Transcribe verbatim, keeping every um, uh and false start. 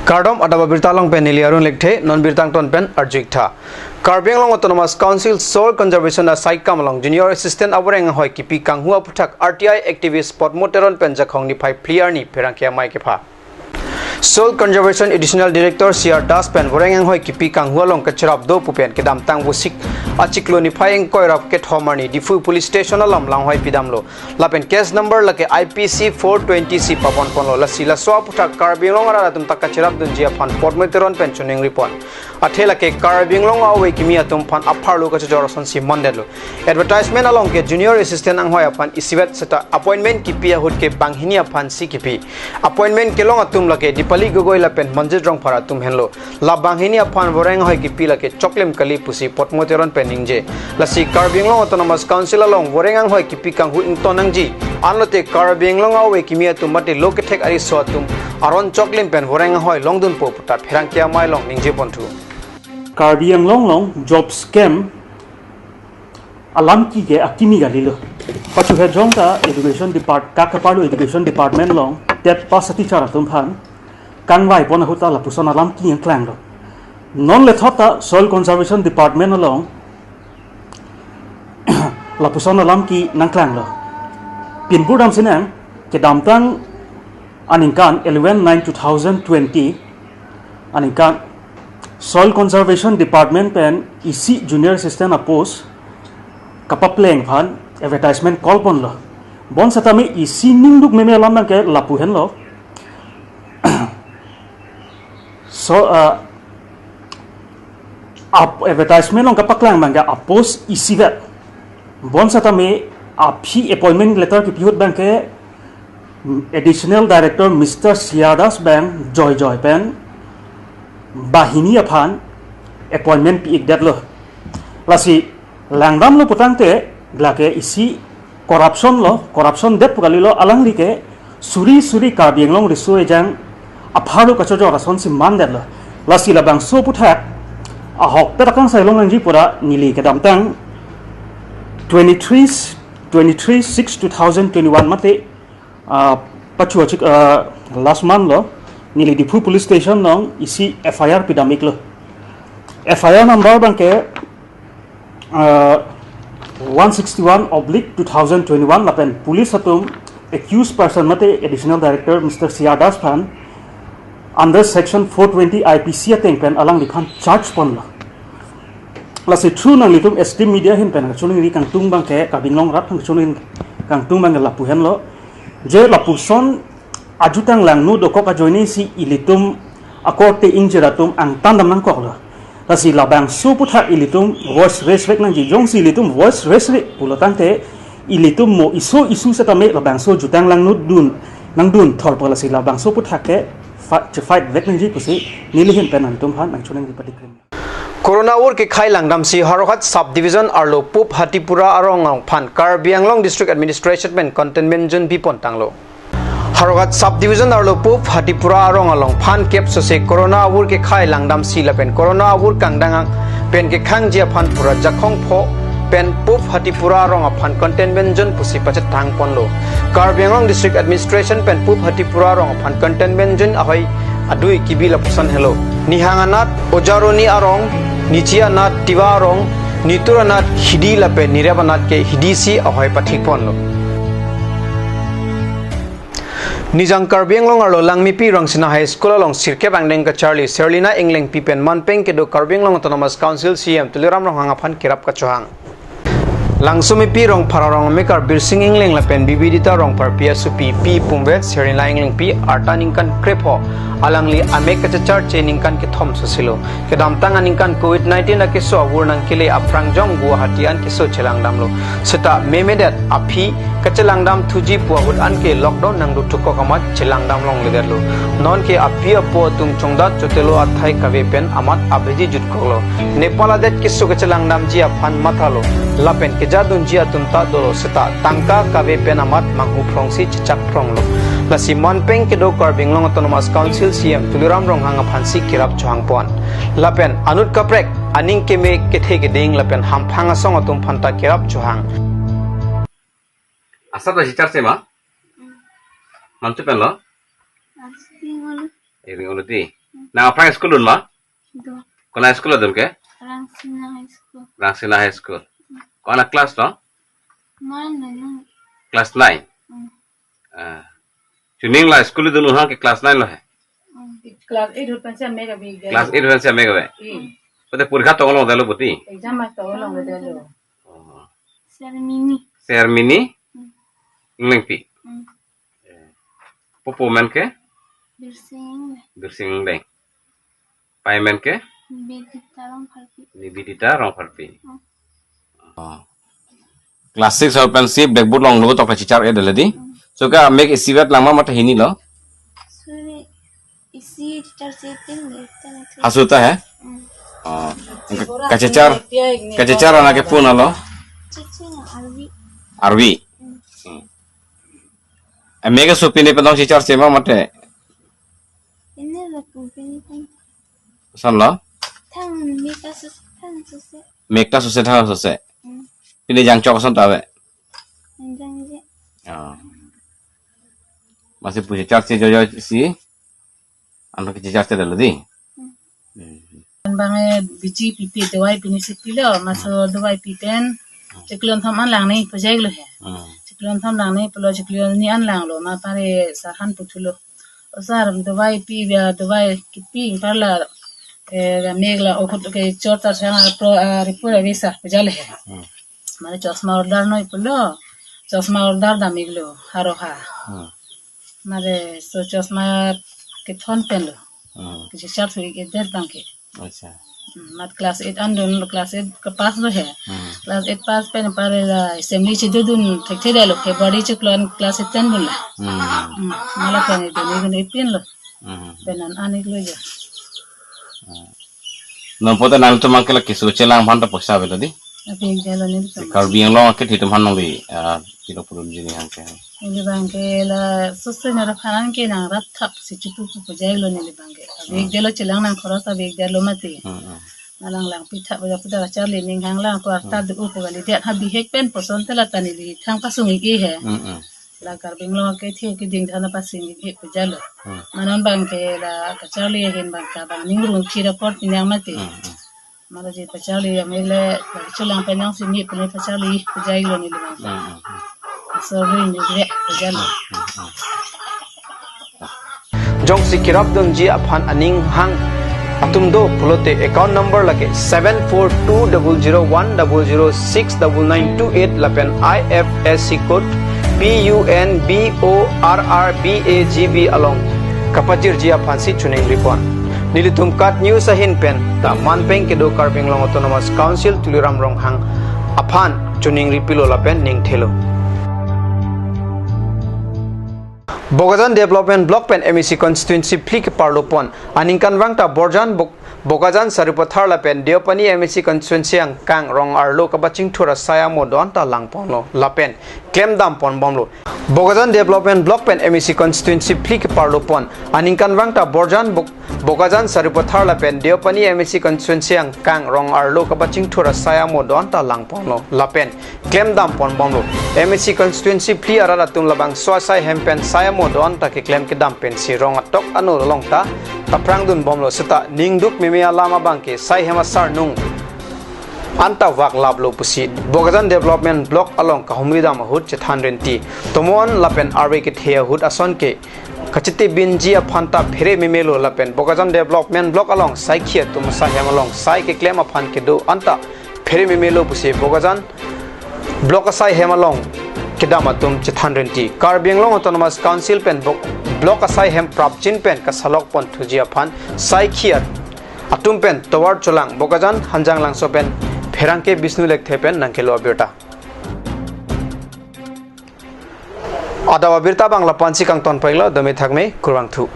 Kardom, adap abirta along pen neli Arun Lekthe, non birta angton pen arju-ik tha. Karbi Anglong Autonomous Council Soil Conservation asaikam along Junior Assistant avoreng anghoi kipi kanghu aphuthak R T I activist Potmo Teron pen Jakhong niphai phli arni pherangke amei kepha. Soil Conservation Additional Director C R Das pen voreng anghoi kipi kanghu along kacherap do pu pen kedamtang Vosik achiklo niphai ingkoi ra kethom arni Diphu Police Station along langhoi pidamlo. Lapen case number lake I P C four twenty C paponponlo. Lasi laso aphuthak Karbi Anglong arat atum ta kacherapdunji aphan Potmo Teron pen choningripon. Athe lake Karbi Anglong ave kimi atum aphan apharlo kachojor asonsi mandetlo. Advertisement along ke Junior Assistant anghoi aphan isivet seta appointment kipi ahut ke banghini aphansi kipi. Appointment kelong atum lake Dipali Gogoi lapen Manjit Rongphar atum henlo. La banghini aphan voreng anghoi kipi lake choklim kali pusi Potmo Teron pen ningje. Lasi Karbi Anglong Autonomous Council along voreng anghoi kipi kanghu ington nangji. Anlote Karbi Anglong ave kimi atum mate lo kethek ariso atum aron choklim pen voreng anghoi longdunpo puta pherangke amei along ningjeponthu. Karbi Anglong along job scam alam ke akimi kalilo. Pachu hejong ta education depart, kakaparlo education department along TET pass a-teacher atum aphan kangvaipon ahut ta lapuson alam ke nangklanglo. Non lethot ta Soil Conservation Department along lapuson alam ke nangklanglo. Pinpur damsinang, kedamtang aningkan eleven nine two thousand twenty aningkan Soil Conservation Department pen isi Junior Assistant apost kapapleng aphan advertisement call ponlo. Bonsetame isi ningduk meme alam abangke lapu henlo. So, uh, ap-, advertisement along kapaklang abangke apost isivet. Bonsetame aphi appointment letter kipi ahut abangke, mm, Additional Director Mister C R Das abang joijoi pen banghini aphan appointment pi-ikdetlo. Lasi langdamlo putangte lake isi corruption lo, corruption det pu kalilo, alangli ke suri suri Karbi Anglong riso ejang apharlo kachojor asonsi mandetlo. Lasi labangso aphuthak ahokpet akangsai longnangji pura neli kedamtang twenty-three, twenty-three six two thousand twenty-one mate, ah, pachu achik, ah, last month lo neli Diphu Police Station along isi F I R pidam-iklo. F I R number abangke, uh, one sixty-one oblique two thousand twenty-one lapen police atum accused person mate Additional Director Mister C R Das aphan under section four twenty I P C ateng pen alangliphan charge ponlo. Lasi through nanglitum esteem media ahin pen kachiningri kangtung abangke, Karbi Anglong arat aphan kachiningri kangtung abangke lapu henlo. Je lapuson ajutang langno dokok ajoinesi ilitum akorte ingjir atum angtan dam nangkoklo. Lasi labangso aphuthak ilitum voice raise vek nangji, jongsi ilitum voice raise-re pulo tangte ilitum mo iso isu setame labangso jutang langno dun nangdun thorpo, lasi labangso aphuthak ke fa-, che-fight vek nangji pusi neli ahin pen nangtum aphan nangchiningri padikrim. Corona avur kekhai langdamsi Howraghat Sub Division arlo Pub Hatipura arong along aphan Karbi Anglong District Administration pen containment zone bipon tanglo. Howraghat Sub Division arlo Pub Hatipura arong along aphan kep sose Corona avur kekhai langdamsi lapen Corona avur kangdang ang pen kekhangji aphan pura Jakhong pho pen Pub Hatipura arong aphan containment zone pusi pachetang ponlo. Karbi Anglong District Administration pen Pub Hatipura arong aphan containment zone ahoi adui kibi lapuson henlo. Nihang anat Ojaroni arong, Nichi anat Tiwa arong, Nitur anat Hidi lapen Nirep anat ke Hidi si ahoi pathik ponlo. Nijang Karbi Anglong arlo Langmepi Rangsina High School along sirkep angdeng kacharli Serlina Englengpi pen manpeng kedo Karbi Anglong Autonomous Council C E M Tuliram Ronghang aphan kerap kachohang. Langsomepi Rongphar arong amekar Birsing Engleng lapen Bibidita Rongpharpi asopi pi pumvet Serlina Englengpi arta ningkan krepho, alangli amek kachecharche ningkan kethom sosilo. Kedamtang aningkan covid nineteen akeso avur nangkele aphrang jong Guwahati an keso chelangdamlo. Seta memedet aphi kachelangdam thuji pu ahut anke lockdown nangduthukok amat chelangdam longledetlo. Nonke api apo atum chongdat chotelo athai kave pen amat abhiji jutkoklo. Nepal adet keso kachelangdamji aphan mathalo. Lapen kejadunji atum ta dolo seta tangka kave pen amat manghu phrongsi chechak phronglo. Lasi manpeng kedo Karbi Anglong Autonomous Council C E M Tuliram Ronghang aphansi kerap chohangpon. Lapen anut kaprek, aning keme kethe keding lapen hamphang asong atum aphanta kerap chohang. Asap ta jichar se ma? Mantu pen lo? Asap ring olo. Eh, ring olo ti. Nang aphrang school dun ma? Do. Konat school dun ke? Rangsina High School. Rangsina High School. Konat class lo? Nine lo, nine. Class nine. Hmm. Ah. Chuning la school dun hang ke class nine lo he. Hmm. Class eight ahut pensi ame kave. Class eight ahut pensi ame kave. Hmm. Pute porikha tong longle lo puti. Exam mas tong longle lo. Oh. Sermini. Sermini? Hmm. Inglengpi. Hmm. Popo men ke? Birsing. Birsing Engleng. Pai men ke? Bidita Rongpharpi. Ni Bidita Rongpharpi. Hmm. Oh. Class six ahut pensi blackboard along lo tok kachechar-e dele di. Hmm. So ke mek isivet lang ma mate hini lo? Suri isi chechar si tin de tan. Hasuta he? Hmm. Oh. Kachechar, kachechar anak ke puna lo? Chichi na Arvi. Arvi. Hmm. Hmm. Mek ke so pine pen tong chechar-e ma mate? Ini lo pun pini pun. Koson lo? Thang mek ta sus thang suse. Mek ta suse thang suse. Hmm. Pine jangchok koson ta ave? Jangje. Oh. Masi pu chechar-e jojo si. Ano kachechar-e dele di. Hmm. Hmm. Bang e biji pipe dawai pini si pilo, maso dawai pi pen. Chiklo kethom an lang ni pajai lo he. Hmm. Chiklo kethom lang ni pulo chiklo ni an lang lo ma pare sir aphan puthulo. O sir, dawai pi bia dawai kipi parla, eh, mek la ahut ke chor ta sang pro, ah, report ave sir pajai lo he. Hmm. Mane chosma order noi pulo. Chosma order dam iklo, haro ha. Hmm. Mane so chosma kethon pen lo. Hmm. Kachechar thu-ik-edet bang ke. Acha. Hmm, mat class eight an dun lo, class eight kepass lo he. Hmm. Class eight pass pen pare la assembly chedodun thekthe lo, February chiklo an class eight an dun la. Hmm. Hmm, mala pen dun ikdun ipin lo. Hmm. Pen an an iklo jo. Hmm. Non pute nangtum abang ke la keso chelang aphan ta poisa avelo di. Avelo nelitum. Karbi Anglong akethe atum aphan nangli, ah, kilo purun jini hang ke. Neli abang ke la sose nara phanan ke nangrap thap si chipu pu pajai lo neli abang ke. Hmm. Avelo chelang nang khoros avelo mati. Hmm, hmm. Nalang lang pi thap ya puta charli ning hang lang ko arta Hmm. du upu kali dia ha bihek pen poson te la ta neli thang pasung ik he. Hmm, hmm. La Karbi Anglong akethe keding thana pasung ik pajai lo. Hmm. Mane non abang ke la kacharli ahin abang ke abang ning rung kira por pinyang mati. Hmm, hmm. Mane je pacharli ya mele la chelang penyang si ni pene pacharli pajai lo neli abang ke. Hmm, hmm, hmm. Sorry ni le pajai lo. Hmm, hmm, hmm. Jongsi kerap dunji aphan aning hang atum do pulote account number lake seven four two double zero one double zero six double nine two eight lapen I F S C code P U N B O R R B A G B along kapajirji aphan si choningri pon. Nelitum KAT News ahin pen ta manpeng kedo Karbi Anglong Autonomous Council Tuliram Ronghang aphan choningri pilo lapen ning thelo. Bokajan Development Block pen M A C constituency phli keparlo pon aningkanvang ta Borjan Bok-, Bokajan Sarupathar lapen Deopani M A C constituency angkang rong arlo kapachingthur asai amo do-an ta lang ponlo lapen klem dam pon bomlo. Bokajan Development Block pen M A C constituency phli keparlo pon aningkanvang ta Borjan Bok-, Bokajan Sarupathar lapen Deopani M A C constituency angkang rong arlo kapachingthur asai amo do-an ta lang ponlo lapen klem dam pon bomlo. M A C constituency phli arat atum labangso asai hem pen sai amo do-an ta keklem kedam pensi rong atok ano along ta kaphrang dun bomlo seta ningduk meme alam abang ke sai hem asar nung an ta vak laplo pusi Bokajan Development Block along kahumri dam ahut chethan renti. Tomon lapen arve kethe ahut ason ke kachete binji aphan ta phere meme lo lapen Bokajan Development Block along saikhi atum asai hem along sai keklem aphan kedo-an ta phere meme lo pusi Bokajan Block asai hem along kedam atum chethan renti. Karbi Anglong Autonomous Council pen Bok-, Block asai hem prapjin pen kasalok pon thuji aphan saikhi at-, atum pen tovar cholang Bokajan Hanjanglangso pen pherangke Bishnu Lekthe pen nangkelo abirta. Adap abirta abang lapu-ansi kangton peklo, dome thakme, kurvangthu.